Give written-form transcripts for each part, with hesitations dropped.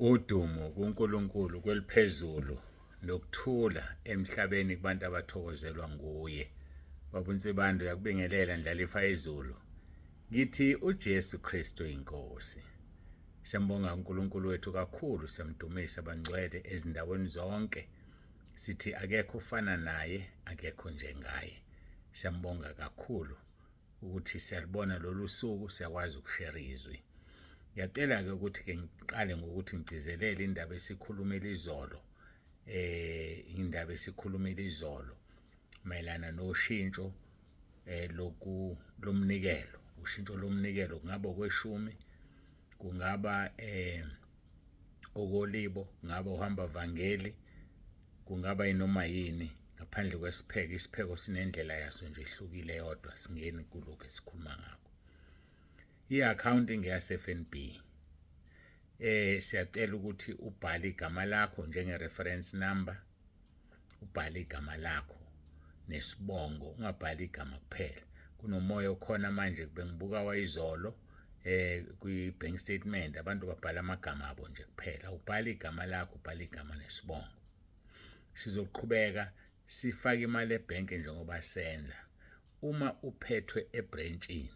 Udumo kuNkulunkulu kweliphezulu nokuthula emhlabeni kubantu abathokozelwa nguye. Baba uNsibande uyakubingelela ndlalifa izulu. Ngithi uJesu Kristu inkosi. Siyambonga uNkulunkulu wethu kakhulu, siyamdumisa bangcwele ezindaweni zonke. Sithi akekho ufana naye, akekho njengaye. Siyambonga kakhulu ukuthi siyalibona lolu suku, siyakwazi ukushare izwi. Ngiyacela-ke ukuthi ke ngiqale ngokuthi ngigcizelele indaba esikhulumile izolo, indaba esikhulumile izolo mayelana noshintsho loku lomnikelo. Ushintsho lomnikelo kungaba okweshumi, kungaba okolibo, kungaba uhamba vangeli, kungaba inoma yini ngaphandle kwesipheko. Isipheko sinendlela yaso nje ehlukile yodwa, singeni kulokhu esikhuluma ngakho. I-account ngeyase-FNB. Siyacela ukuthi ubhale igama lakho njenge reference number, ubhale igama lakho nesibongo, ungabhali igama kuphela. Kunomoya okhona manje, bengibuka wayizolo kwi bank statement, abantu babhala amagama abo nje kuphela. Ubhale igama lakho, ubhale igama nesibongo. Sizoqhubeka sifake imali ebhenki njengoba senza. Uma uphethwe ebranchini,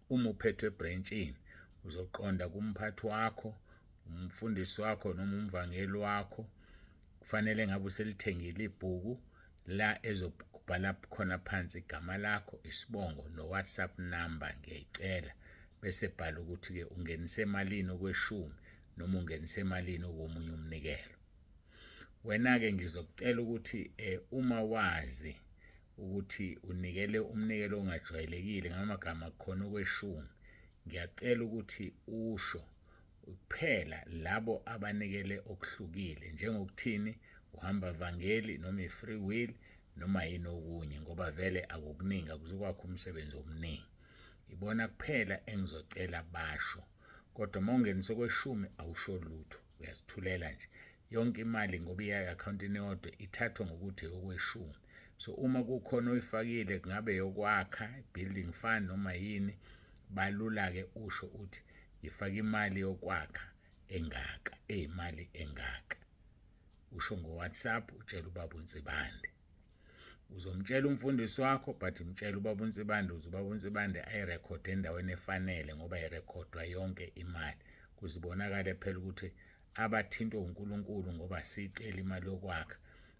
uma uphethwe ebranchini, uzoqonda kumphathi wakho, umfundisi wakho noma umvangeli wakho. Kufanele ngabe uselithengile ibhuku la ezobhala khona phansi igama lakho, isibongo no-WhatsApp number, ngiyayicela. Bese bhala ukuthi-ke ungenise emalini okweshumi noma ungenise emalini okomunye umnikelo. Wena-ke ngizokucela ukuthi uma wazi ukuthi unikele umnikelo ongajwayelekile, ngamagama khona okweshumi, ngiyacela ukuthi usho kuphela labo abanikele okuhlukile, njengokuthini, uhamba vangeli noma i-free will noma yini okunye, ngoba vele akukuningi, akuzukwakho umsebenzi omningi. Ibona kuphela engizocela basho, kodwa uma ungenisa okweshumi awusho lutho, uyazithulela nje. Yonke imali ngoba iya e-akhawuntini eyodwa ithathwa ngokuthi okweshumi. So uma kukhona oyifakile, kungabe yokwakha, building fund noma yini, balula-ke usho uthi ngifake imali yokwakha engaka, eyimali engaka. Usho ngo-WhatsApp, utshela ubaba uNsibande. Uzomtshela umfundisi wakho, but mtshela ubaba uNsibande uze ubaba uNsibande ayirekhode endaweni efanele, ngoba irekhodwa yonke imali kuzibonakale phela ukuthi abathintwe uNkulunkulu, ngoba sicela imali yokwakha,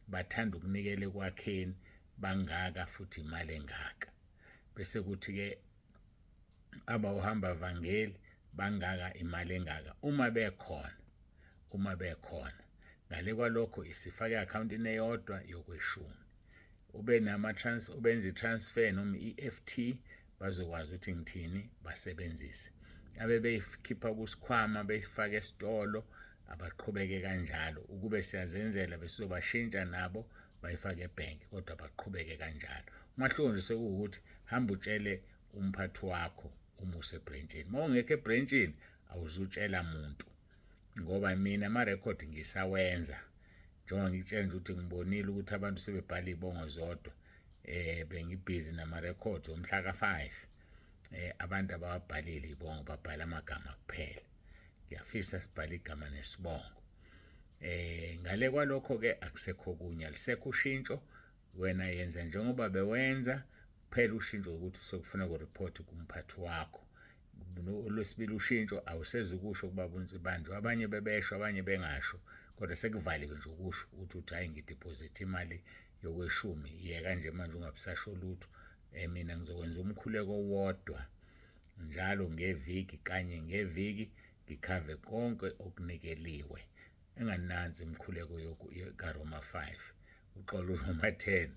bathanda ukunikela ekwakheni, bangaka futhi imali engaka. Bese kuthi-ke abawuhamba vangeli bangaka, imali engaka, uma bekhona, uma bekhona. Ngale kwalokho isifake e-akhawuntini eyodwa yokweshumi, ube nama ubenza i-transfer noma i-EFT, bazokwazi ukuthi ngithini, basebenzise. Abe beyikhipha kusikhwama beyifake esitolo, abaqhubeke kanjalo. Ukube siyazenzela besizobashintsha nabo bayifake ebhenki, kodwa baqhubeke kanjalo. Umahluko nje sekuwukuthi hamba utshele umphathi wakho uma usebrentshini. Uma ungekho ebrentshini awuzutshela muntu, ngoba mina amarekhodi ngisawenza. Njengoba ngikutshela nje ukuthi ngibonile ukuthi abantu sebebhala iy'bongo zodwa, bengibhizi namarekhodi omhla ka-5, abantu abawabhalile ibongo, babhala amagama kuphela. Ngiyafisa sibhale igama nesibongo. Ngale kwalokho ke akusekho okunye, alisekho ushintsho. Wena yenza njengoba bewenza kuphela, ushintsho ukuthi sekufuna ku-report kumphathi wakho. Olwesibili ushintsho, awusezukusho kubaba uNsibande. Abanye bebesho, abanye bengasho, kodwa sekuvaliwe nje ukusho ukuthi uthi hayi, ngideposit imali yokweshumi. Yeka nje manje, ungabusasho lutho. Mina ngizokwenza umkhuleko owodwa njalo ngeviki, kanye ngeviki, ngikhave konke okunikeliwe. Enganansi imikhuleko kaRoma 5, uxolo, uRoma 10.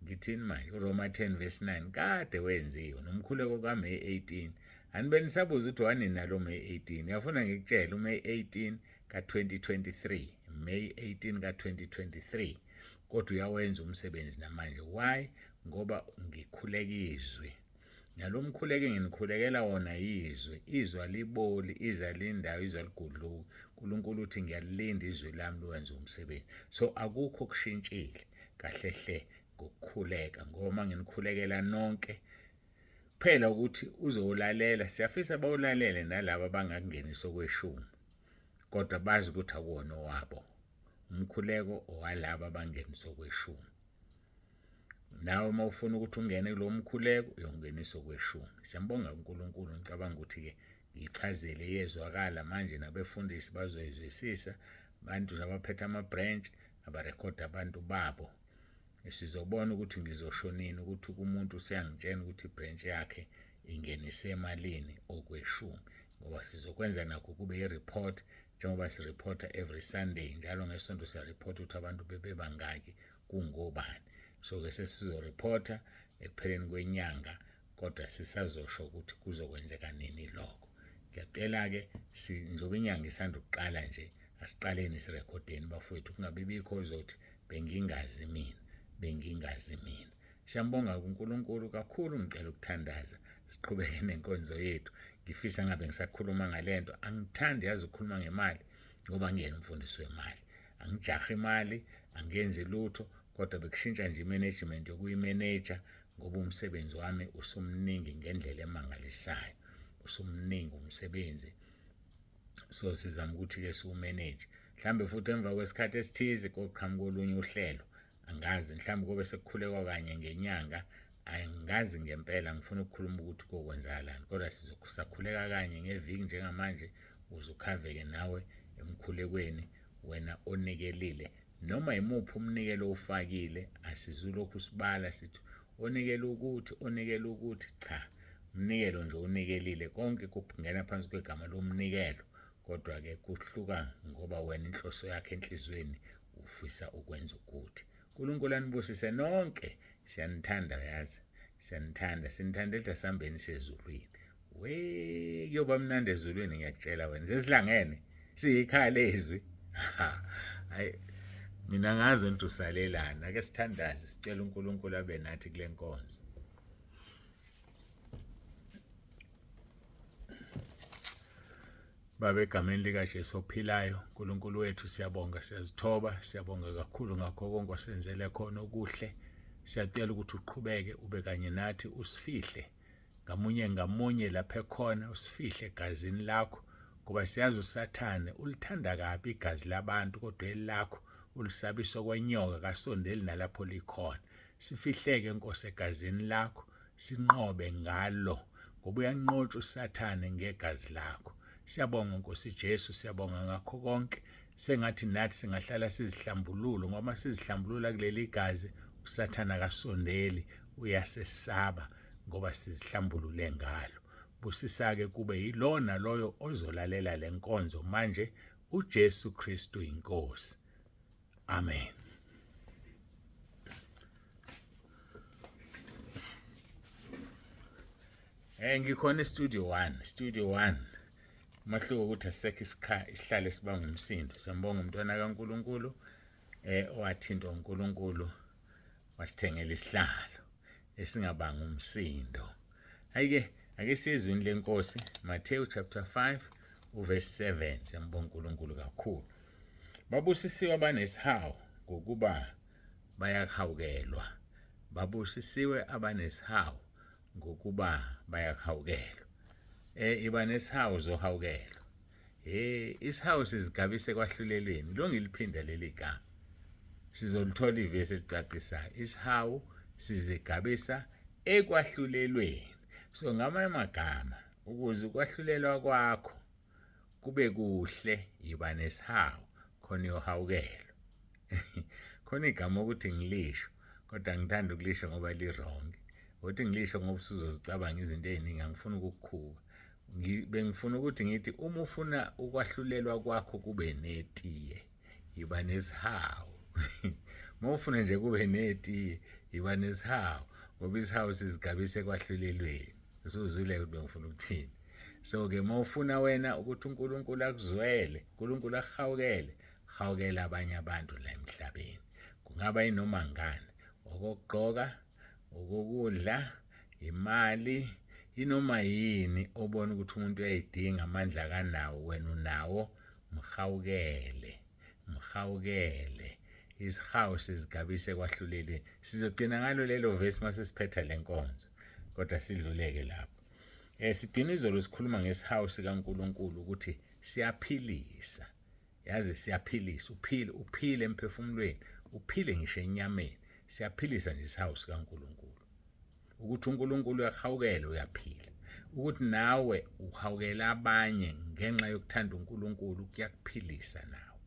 Ngithini manje? URoma 10 verse 9 kade wenziwe nomkhuleko kaMay 18. Anibe nisabuza ukuthi wanini nalo May 18. Ngiyafuna ngikutshele, uMay 18 ka-2023, May 18 ka-2023, kodwa uyawenza umsebenzi namanje. Why? Ngoba ngikhuleka izwi. Nalo mkhuleko enginikhulekela wona yizwi. Izwi aliboli, izwi alindawo, izwi aligudluki. uNkulunkulu uthi ngiyalilinda izwi lami liwenze umsebenzi. So akukho okushintshile kahle hle ngokukhuleka, ngoba uma nginikhulekela nonke kuphela ukuthi uzowulalela. Siyafisa bawulalele nalabo abangakungenisa okweshumi. Kodwa bazi ukuthi akuwona owabo. Umkhuleko owalaba abangenisa okweshumi. Nawe uma ufuna ukuthi ungene kulo mkhuleko uyongenisa okweshumi. Siyambonga uNkulunkulu, ngicabanga ukuthi-ke ngichazile iyezwakala manje nabefundisi bazoyizwisisa. Abantu nje abaphethe ama-branch abarekhoda abantu babo. Sizobona ukuthi ngizosho nini ukuthi umuntu useyangitshena ukuthi ibranch yakhe ingenise emalini okweshumi, ngoba sizokwenza nakho kube i-report njengoba sireporta every Sunday, njalo ngesonto siyareporta ukuthi abantu bebebangaki, kungobani. So-ke sesizoreporta ekupheleni kwenyanga, kodwa sisazosho ukuthi kuzokwenzeka nini lokho. Ngiyacela-ke, njengoba inyanga isanda ukuqala nje, asiqaleni sirekhodeni bafowethu, kungabi bikho ozothi bengingazi mina, bengingazi mina. Siyambonga kuNkulunkulu kakhulu. Ngicela ukuthandaza siqhubeke nenkonzo yethu. Ngifisa ngabe ngisakhuluma ngalento. Angithandi yazi ukukhuluma ngemali ngoba ngiyena umfundisi wemali, angijahi imali, angenzi lutho, kodwa bekushintsha nje i-management yokuyimeneja ngoba umsebenzi wami usumningi ngendlela emangalisayo, usumningi umsebenzi. So sizama ukuthi-ke siwumeneje, mhlawumbe futhi emva kwesikhathi esithize koqhamuka olunye uhlelo, angazi, mhlawumbe kobe sekukhulekwa kanye ngenyanga, angazi ngempela, ngifuna ukukhuluma ukuthi kokwenzakalani, kodwa sizokusakhuleka kanye ngeviki njengamanje ukuze ukhaveke nawe emkhulekweni wena onikelile. Noma yimuphi umnikelo owufakile, asizulokhu sibala sithi onikela ukuthi, onikela ukuthi, cha, umnikelo nje unikelile, konke kungena phansi kwegama lomnikelo, kodwa-ke kuhluka ngoba wena inhloso yakhe enhliziyweni ufisa ukwenza ukuthi. uNkulunkulu anibusise nonke, siyanithanda, yazi siyanithanda, sinithanda elide sihambeni sezulwini. We kuyoba mnandi ezulwini, ngiyakutshela wena, sesihlangene siyikhaya lezwi. Hayi mina ngazi ukuthi usalelana. Ake sithandaze sicela uNkulunkulu abe nathi kule nkonzo. Baba, egameni likaJesu ophilayo, uNkulunkulu wethu, siyabonga, siyazithoba, siyabonga kakhulu ngakho konke osenzele khona okuhle. Siyacela ukuthi uqhubeke ube kanye nathi, usifihle ngamunye ngamunye lapha ekhona, usifihle egazini lakho, ngoba siyazi uSathane ulithanda kabi igazi labantu, kodwa elakho ulisabisa okwenyoka, kasondeli nalapho likhona. Sifihleke Nkosi egazini lakho, sinqobe ngalo, ngoba uyanqotshwa uSathane ngegazi lakho. Siyabonga Nkosi Jesu, siyabonga ngakho konke. Sengathi nathi singahlala sizihlambulule, ngoba sizihlambulula kuleli gazi uSathane akasondeli, uyasesaba ngoba sizihlambulule ngalo. Busisa-ke kube yilona loyo ozolalela le nkonzo manje, uJesu Kristu inkosi. Amen. Ngikhona e-studio 1, studio 1. Umahluko ukuthi asisekho isihlalo esibanga umsindo. Siyambonga umntwana kaNkuluNkulu owathintwa uNkulunkulu wasithengela isihlalo esingabanga umsindo. Hayike ake siyezwini lenkosi, Matthew chapter 5 uverse 7. Siyambonga uNkulunkulu kakhulu. Babusisiwe abanesihawu ngokuba bayakhawukelwa. Babusisiwe abanesihawu ngokuba bayakhawukelwa. Iba nesihawu zohawukelwa. Isihawu sizigabise kwahlulelweni. Lo ngiliphinda leli gama. Sizolithola ivesi elicacisayo. Isihawu sizigabisa ekwahlulelweni. So ngamanye amagama, ukuze ukwahlulelwa kwakho kube kuhle, yiba nesihawu khona uyohawukelwa. Khona igama ukuthi ngilisho, kodwa ngithanda ukulisho ngoba li-wrong. Ukuthi ngilisho ngoba usuzozicabanga izinto ey'ningi, angifuni ukukukhuba. Bengifuna ukuthi ngithi uma ufuna ukwahlulelwa kwakho kube netiye, yiba nesihawu. Uma ufuna nje kube netiye, yiba nesihawu, ngoba isihawu sizigabisa ekwahlulelweni. Usuzwile ukuthi bengifuna ukuthini. So-ke uma ufuna wena ukuthi uNkulunkulu akuzwele, uNkulunkulu akuhawukele, hawukela abanye abantu la emhlabeni. Kungaba yinoma ngani, okokugqoka, okokudla, imali, inoma yini obona ukuthi umuntu uyayidinga, amandla akanawo, wena unawo, mhawukele, mhawukele. Isihawu sizigabise ekwahlulelweni. Sizogcina ngalo lelo vesi mase siphetha le nkonzo, kodwa sidluleke lapho. Sigcina izolo sikhuluma ngesihawu sikaNkulunkulu ukuthi siyaphilisa. Yazi siyaphilisa, uphile, uphile emphefumulweni, uphile ngisho enyameni. Siyaphilisa nje isihawu sikaNkulunkulu. Ukuthi uNkulunkulu uyahawukela, uyaphila. Ukuthi nawe uhawukela abanye ngenxa yokuthanda uNkulunkulu kuyakuphilisa nawe.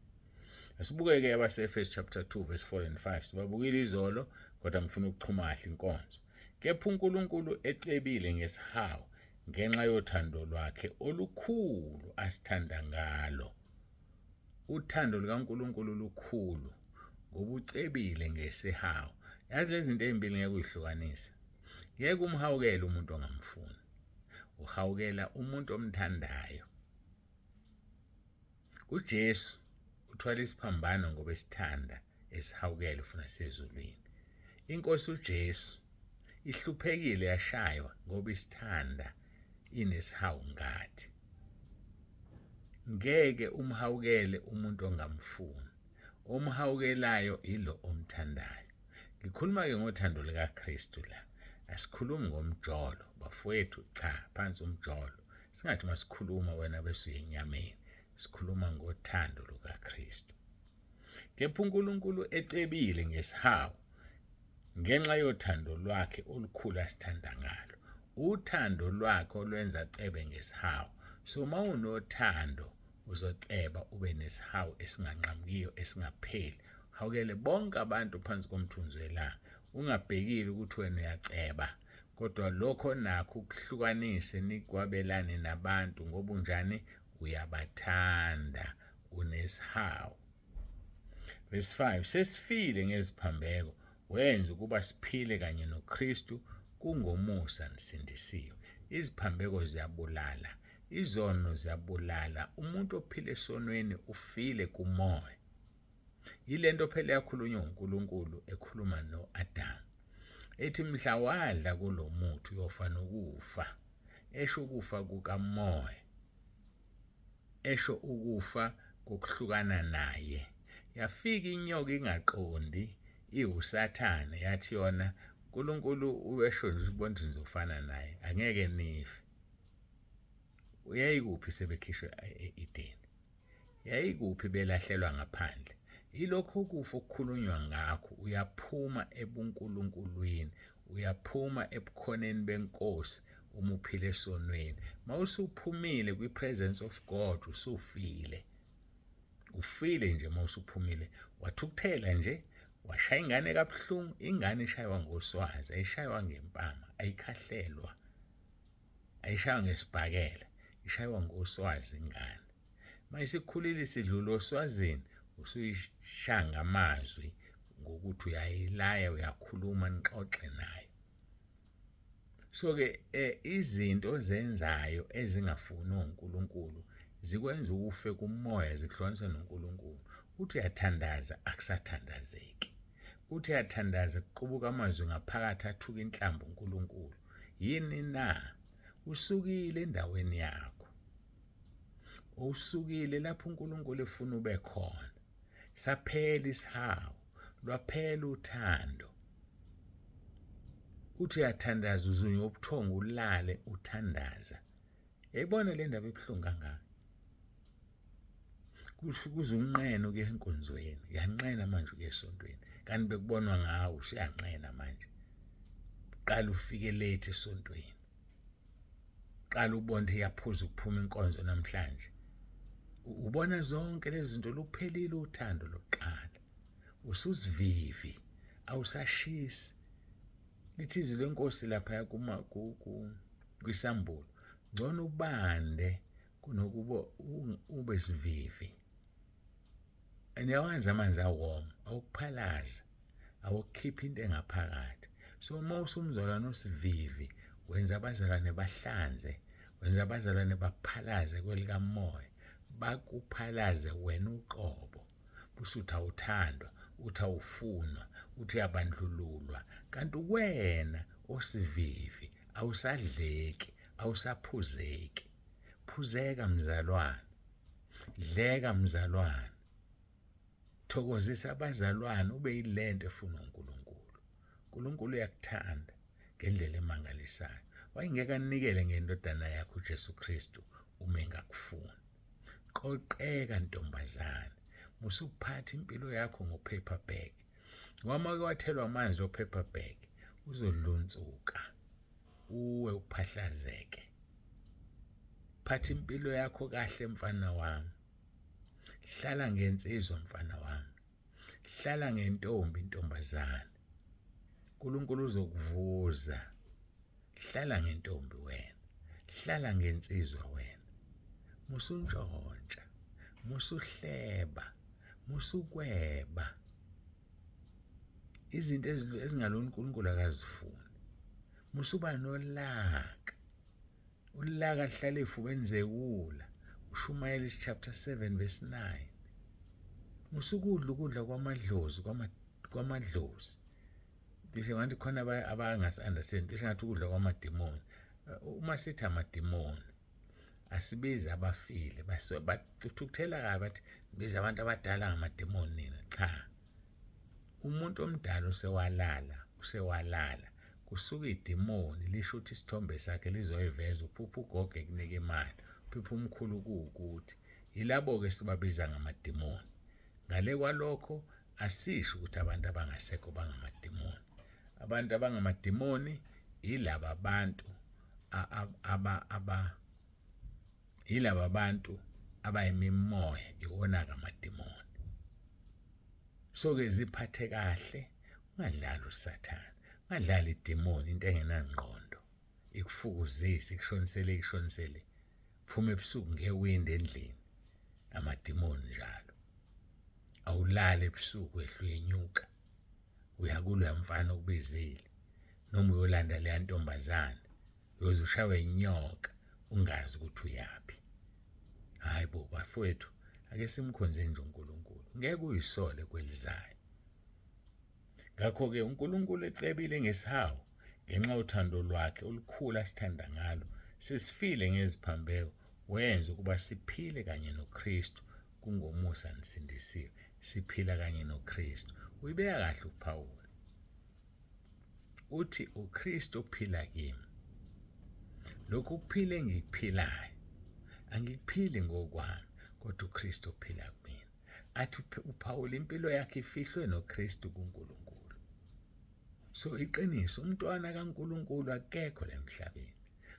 Asibukeke abaseEfesu chapter 2 verse 4 and 5. Sibabukile izolo kodwa ngifuna ukuxhuma kahle inkonzo. Kepha uNkulunkulu ecebile ngesihawu ngenxa yothando lwakhe olukhulu asithanda ngalo. Uthando lukaNkulunkulu lukhulu ngoba ucebile ngesihawu. Yazi lezi zinto ezimbili ngeke uyihlukanise. Ngeke umhawukele umuntu ongamfuni. Uhawukela umuntu omthandayo. UJesu uthwala isiphambano ngoba esithanda, esihawukela, ufuna sezulwini. Inkosi uJesu ihluphekile yashaywa ngoba isithanda, inesihawu ngathi. Ngeke umhawukele umuntu ongamfuni. Omhawukelayo ilo omthandayo. Ngikhuluma-ke ngothando likaKristu la. Asikhulumi ngomjolo, bafowethu, cha, phansi umjolo. Singathi masikhuluma wena bese uyenyameni. Sikhuluma ngothando lukaKristu. Kepha uNkulunkulu ecebile ngesihawu ngenxa yothando lwakhe olukhulu asithanda ngalo. Uthando lwakhe olwenza cebe ngesihawu. So uma unothando uzoceba ube nesihawu esinganqamukiyo esingapheli. Hawukele bonke abantu phansi komthunzi welanga. Ungabhekile ukuthi wena uyaceba kodwa lokho nakho ukuhlukanise nikwabelane nabantu ngoba unjani uyabathanda unesihawu. Verse 5 sesifile ngeziphambeko wenza ukuba siphile kanye noKristu kungomusa nisindisiwe. Iziphambeko ziyabulala, izono ziyabulala. Umuntu ophila esonweni ufile kumoya. Yilento phela yakhulunywa uNkulunkulu ekhuluma noAdamu. Ethi mhla wadla kulomuthi uyofa nokufa. Esho ukufa kukamoya. Esho ukufa kokuhlukana naye. Yafika inyoka ingaqondi iwuSathane yathi yona uNkulunkulu ubesho nje ubona ukuthi nizofana naye angeke nife. Yayikuphi sebekhishwe e-Edeni? Yayikuphi belahlelwa ngaphandle? Yilokho kufa okukhulunywa ngakho, uyaphuma ebunkulunkulwini, uyaphuma ebukhoneni benkosi uma uphila esonweni. Mawusuphumile kwi-presence of God usufile. Ufile nje mawusuphumile, wathukuthela nje, washaya ingane kabuhlungu, ingane ishaywa ngoswazi, ayishaywa ngempama, ayikhahlelwa. Ayishaywa ngesibhakela, ishaywa ngoswazi ingane. Mayisikhulile isidlula oswazini usuyishaya ngamazwi ngokuthi uyayilaya uyakhuluma nixoxe nayo. So-ke izinto ozenzayo ezingafuni uNkulunkulu zikwenza ufe kumoya zikuhlukanisa noNkulunkulu. Uthi uyathandaza akusathandazeki. Uthi uyathandaza kuqubuka amazwi ngaphakathi athuka inhlamba uNkulunkulu. Yini na? Usukile endaweni yakho. Usukile lapho uNkulunkulu efuna ube khona. Saphela isihawu, lwaphela uthando. Uthi uyathandaza uzunywa ubuthongo ulale uthandaza. Yayibona le ndaba ebuhlungu kangaka. Kuze unqene ukuya enkonzweni, uyanqena manje ukuya esontweni. Kanti bekubonwa ngawe usuyanqena manje. Qala ufike late esontweni. Qala ubone iyaphuza ukuphuma inkonzo namhlanje. Ubona zonke lezi zinto luphelile uthando lokuqala. Ususivivi, awusashisi. Lithi izwi lenkosi lapha kuma kwisambulo, ngcono ubande kunokuba ube sivivi. Niyawazi amanzi awoma, awukuphalaza, awukukhipha into engaphakathi. So uma usumzalwane osivivi, wenza abazalwane bahlanze, wenza abazalwane baphalaze kwelikamoya, bakuphalaze wena uqobo. Usuthi awuthandwa, uthi awufunwa, uthi uyabandlululwa, kanti wena osivivi awusadleki, awusaphuzeki. Phuzeka mzalwane, dleka mzalwane, thokozisa abazalwane, ube yilento efuna uNkulunkulu. uNkulunkulu uyakuthanda ngendlela emangalisayo. Wayengeke anikele ngendodana yakhe uJesu Kristu uma engakufuni. Qoqeka ntombazane, musukuphatha impilo yakho ngo-paper bag. Ngoba uma wathelwa amanzi lo paper bag uzodlonsuka uwe uphahlazeke. Phatha impilo yakho kahle mfana wami. Hlala ngensizwa mfana wami. Hlala ngentombi ntombazane. uNkulunkulu uzokuvuza. Hlala ngentombi wena. Hlala ngensizwa wena. Musuntshontsha, musuhleba, musukweba. Izinto ezingalona uNkulunkulu akazifuni. Musuba nolaka. Ulaka lihlala ey'fubeni zewula. Ushumayela chapter 7 verse 9. Musukudla ukudla kwamadlozi kwamadlozi. Cishe ngathi khona abangasi-understand, cishe ngathi ukudla kwamadimoni. Uma sithi amadimoni asibizi abafile, bathukuthela kabi bathi biza abantu abadala ngamadimoni nina. Cha, umuntu omdala usewalala, usewalala. Kusuka idimoni lisho ukuthi isithombe sakhe lizoyiveza, uphupha ugogo ekunika imali, uphupha umkhulu kuwukuthi. Yilabo-ke sibabiza ngamadimoni. Ngale kwalokho asisho ukuthi abantu abangasekho bangamadimoni. Abantu abangamadimoni yilaba bantu aba yilaba bantu abayimimoya, iwona-ke amadimoni. So-ke ziphathe kahle, ungadlali uSathane, ungadlali idimoni, into engenangqondo ikufukuzise, ikushonisele, ikushonisele. Phuma ebusuku ngewindi endlini, amadimoni njalo. Awulali ebusuku, wehla uyenyuka, uya kuloya mfana okubizile, noma uyolanda leya ntombazane, uyoze ushawe inyoka ungazi ukuthi uyaphi. Hayi bo bafowethu, ake simkhonze nje uNkulunkulu, ngeke uyisole kwelizayo. Ngakho-ke uNkulunkulu ecebile ngesihawu, ngenxa yothando lwakhe olukhulu asithanda ngalo, sesifile ngeziphambeko, wenza ukuba siphile kanye noKristu. Kungomusa nisindisiwe, siphila kanye noKristu. Uyibeka kahle uPawulu, uthi uKristu ophila kimi. Lokhu kuphila engikuphilayo angikuphili ngokwami, kodwa uKristu ophila kumina. Athi uPawulu impilo yakhe ifihlwe noKristu kuNkulunkulu. So iqiniso, umntwana kaNkulunkulu akekho la emhlabeni,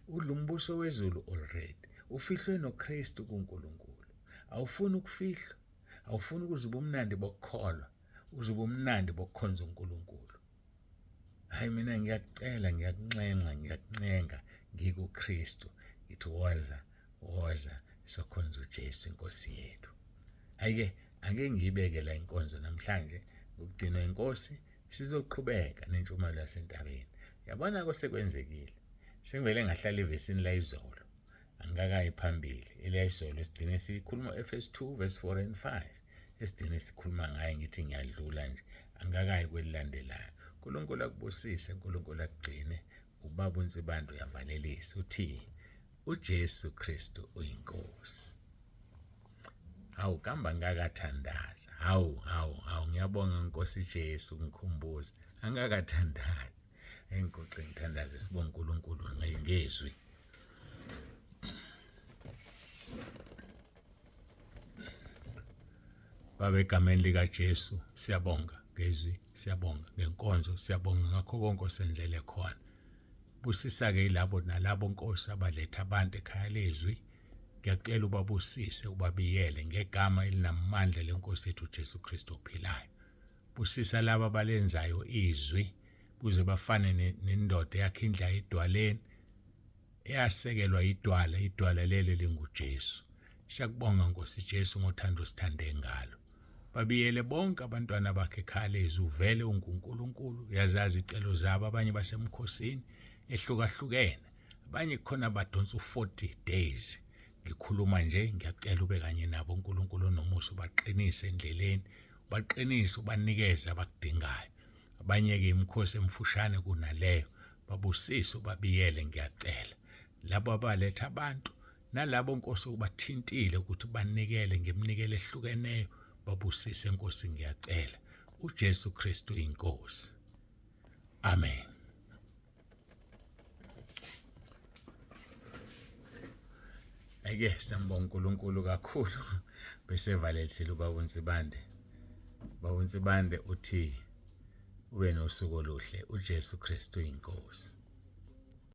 udla umbuso wezulu already, ufihlwe noKristu kuNkulunkulu. Awufuni ukufihlwa, awufuni ukuze ubumnandi bokukholwa, uze ubumnandi bokukhonza uNkulunkulu. Hayi mina ngiyakucela, ngiyakunxenxa, ngiyakuncenga ngikuKristu, ngithi woza, woza sokhonza uJesu inkosi yethu. Hayi-ke ake ngiyibeke la inkonzo namhlanje ngokugcinwa inkosi, sizoqhubeka nentshumayelo yasentabeni. Yabona kosekwenzekile, sengivele ngahlala ivesini la izolo, angikakayi phambili. Eliyayizolo sigcine sikhuluma Efesu 2 verse 4 and 5, esigcine sikhuluma ngaye, ngithi ngiyadlula nje, angikakayi kwelilandelayo. uNkulunkulu akubusise, uNkulunkulu akugcine. Ubaba uNsibande uyavalelisa, uthi uJesu Kristu uyinkosi. Hawu kamba ngakathandaza. Hawu hawu hawu, ngiyabonga Nkosi Jesu ngikhumbuza. Angakathandazi. Engiguqe ngithandaze, sibonga uNkulunkulu ngezwi. Baba, egameni likaJesu siyabonga ngezwi, siyabonga ngenkonzo, siyabonga ngakho konke osenzele khona. Busisa-ke yilabo nalabo Nkosi abaletha abantu ekhaya lezwi. Ngiyacela ubabusise, ubabiyele ngegama elinamandla lenkosi yethu uJesu Kristu ophilayo. Busisa laba abalenzayo izwi kuze bafane nendoda eyakha indlu edwaleni, eyasekelwa idwala, idwala lelo linguJesu. Siyakubonga Nkosi Jesu ngothando osithande ngalo. Babiyele bonke abantwana bakhe ekhaya lezwi, uvele unguNkulunkulu, uyazazi icelo zabo. Abanye basemkhosini ehlukahlukene, abanye khona badonsa u-40 days. Ngikhuluma nje ngiyacela ube kanye nabo uNkulunkulu onomusa, ubaqinise endleleni, ubaqinise, ubanikeze abakudingayo. Abanye-ke imikhosi emfushane kunaleyo, babusise, ubabiyele, ngiyacela. Labo abaletha abantu nalabo Nkosi ubathintile ukuthi banikele ngeminikelo ehlukeneyo, babusise Nkosi, ngiyacela. uJesu Kristu inkosi. Amen. Ake siyambonga uNkulunkulu kakhulu bese valelisile ubaba uNsibande. Baba uNsibande uthi ube nosuku oluhle, uJesu Kristu inkosi.